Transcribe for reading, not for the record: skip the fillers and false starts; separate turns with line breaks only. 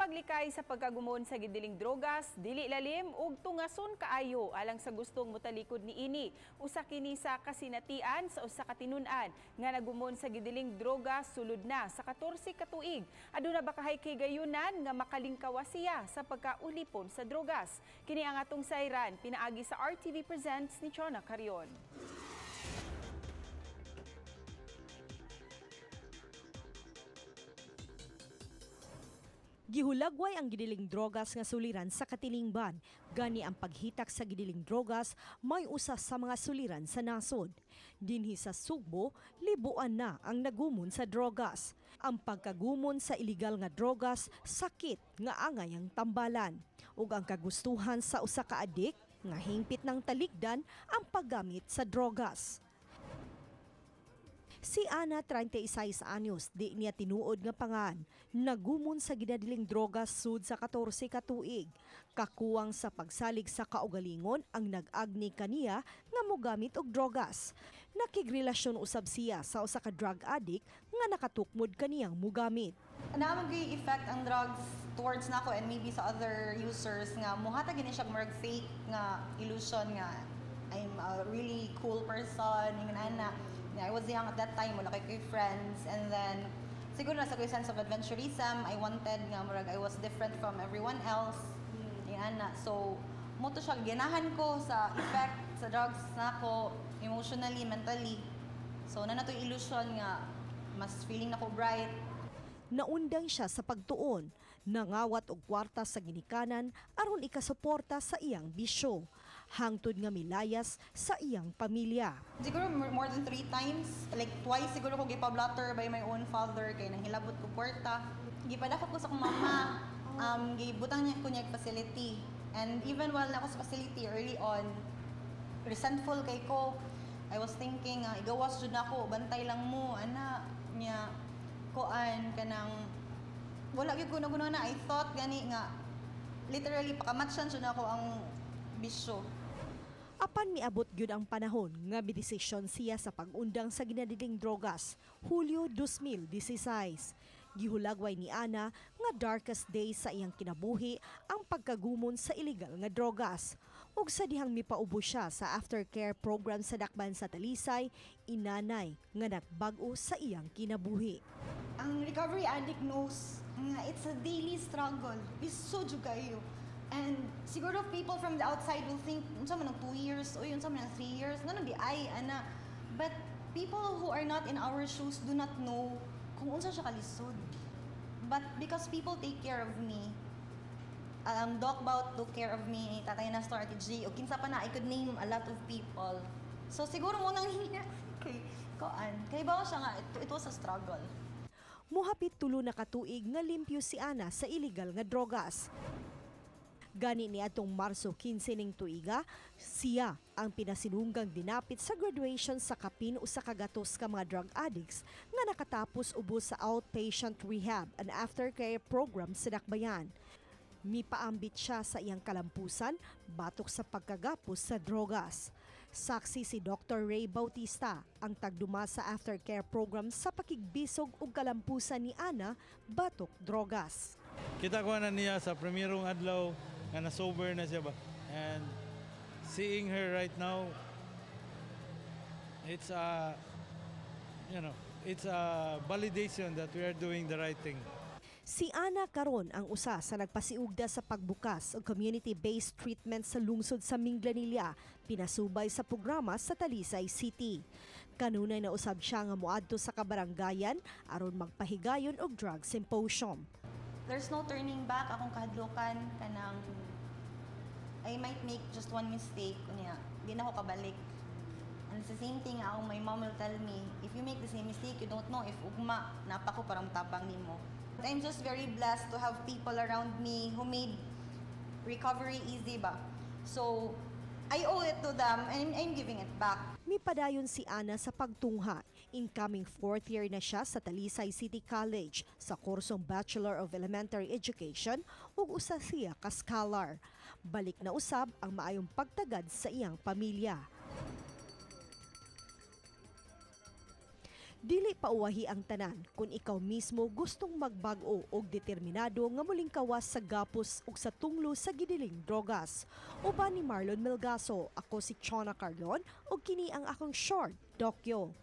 Ang paglikay sa pagkagumon sa gidiling drogas, dili lalim ug tungason kaayo alang sa gustong motalikod niini. Usa kini sa kasinatian sa usa ka tinun-an nga nagumon sa gidiling drogas sulod na sa 14 ka tuig. Aduna ba kahay kahigayunan nga makalingkawa siya sa pagkaulipon sa drogas? Kini ang atong sayran pinaagi sa RTV Presents ni Chona Carion.
Gihulagway ang gidiling drogas nga suliran sa katilingban. Gani ang paghitak sa gidiling drogas may usa sa mga suliran sa nasod. Dinhi sa Sugbo, libuan na ang nagumon sa drogas. Ang pagkagumon sa iligal nga drogas, sakit nga angay ang tambalan. Ug ang kagustuhan sa usa ka adik nga hingpit ng talikdan ang paggamit sa drogas. Si Ana, 36 anyos, di niya tinuod nga pangan. Nagumon sa ginadiling drogas sud sa 14 ka tuig. Kakuwang sa pagsalig sa kaugalingon ang nag-agni kaniya nga mogamit og drogas. Nakigrelasyon usab siya sa usa ka drug addict nga nakatukmod kaniyang mugamit.
Naa man gyud effect ang drugs towards nako and maybe sa other users nga muhatag gini siya murag fake nga illusion nga I'm a really cool person, ingon ana. I was young at that time, wala kay friends, and then siguro nasa ko'y sense of adventurism. I wanted nga murag I was different from everyone else. Ingon ana. So mo to siya ganahan ko sa effect sa drugs nako emotionally, mentally. So na to illusion nga mas feeling nako bright.
Naundang siya sa pagtuon, nangawat og kwarta sa ginikanan aron ikasuporta sa iyang bisyo. Hangtod nga milayas sa iyang pamilya.
Siguro more than 3 times, like twice siguro ko gipablatter by my own father kay nang hilabot ko kwarta. Gipadako ko sa akong mama, gibutang niya ko niya facility. And even while na ako sa facility early on, resentful kay ko. I was thinking, igawas jud nako, bantay lang mo, ana niya kuan kanang wala gyud ko na na. I thought gani nga literally pakamatchan jud nako ang bisyo.
Apan miabot gyud ang panahon nga midesisyon siya sa pag-undang sa ginadiling drogas, Hulyo 2016. Gihulagway ni Ana nga darkest day sa iyang kinabuhi ang pagkagumon sa illegal nga drogas. Ug sa dihang mipaubo siya sa aftercare program sa Dakban sa Talisay, inanay nga nagbag-o sa iyang kinabuhi.
Ang recovery addict knows nga it's a daily struggle. Lisod jud kayo. And siguro people from the outside will think, unsa man ang 2 years, o unsa man ang 3 years, ngano di ay, ana. But people who are not in our shoes do not know kung unsa siya kalisod. But because people take care of me, Doc Bout took care of me, Tatay Nestor, Ate G, o kinsa pa na, I could name a lot of people. So siguro mo nang hiya kay koan. Kay bawo siya nga, it was a struggle.
Muhapit tulo na katuig nga limpyo si Ana sa illegal nga drogas. Gani ni atong Marso 15 ning tuiga, siya ang pinasinunggang dinapit sa graduation sa kapin usa ka gatos ka mga drug addicts nga nakatapos ubos sa outpatient rehab and aftercare program sa Dakbayan. Mipaambit siya sa iyang kalampusan batok sa pagkagapos sa drogas. Saksi si Dr. Ray Bautista, ang tagduma sa aftercare program sa pakigbisog ug kalampusan ni Ana batok drogas.
Kita ko na niya sa primerong adlaw nga na-sober na siya ba. And seeing her right now, it's a, you know, it's a validation that we are doing the right thing.
Si Ana karon ang usa sa nagpasiugda sa pagbukas og community-based treatment sa lungsod sa Minglanilla, pinasubay sa programa sa Talisay City. Kanunay na usab siya nga moadto sa kabaranggayan aron magpahigayon og drug symposium.
There's no turning back akong kahadlukan kanang I might make just one mistake unya di na ako kabalik. And it's the same thing ako, my mom will tell me, if you make the same mistake, you don't know if ugma napa ko parang tabang nimo. I'm just very blessed to have people around me who made recovery easy ba. So I owe it to them and I'm giving it back.
Mipadayon si Ana sa pagtungha. Incoming 4th year na siya sa Talisay City College sa kursong Bachelor of Elementary Education ug usa siya ka scholar. Balik na usab ang maayong pagtagad sa iyang pamilya. Dili pa uwahi ang tanan kung ikaw mismo gustong magbag-o og determinado nga muling kawas sa gapos ug sa tunglo sa gidiling drogas. Uban ni Marlon Melgaso, ako si Chona Carlon ug kini ang akong short dokyo.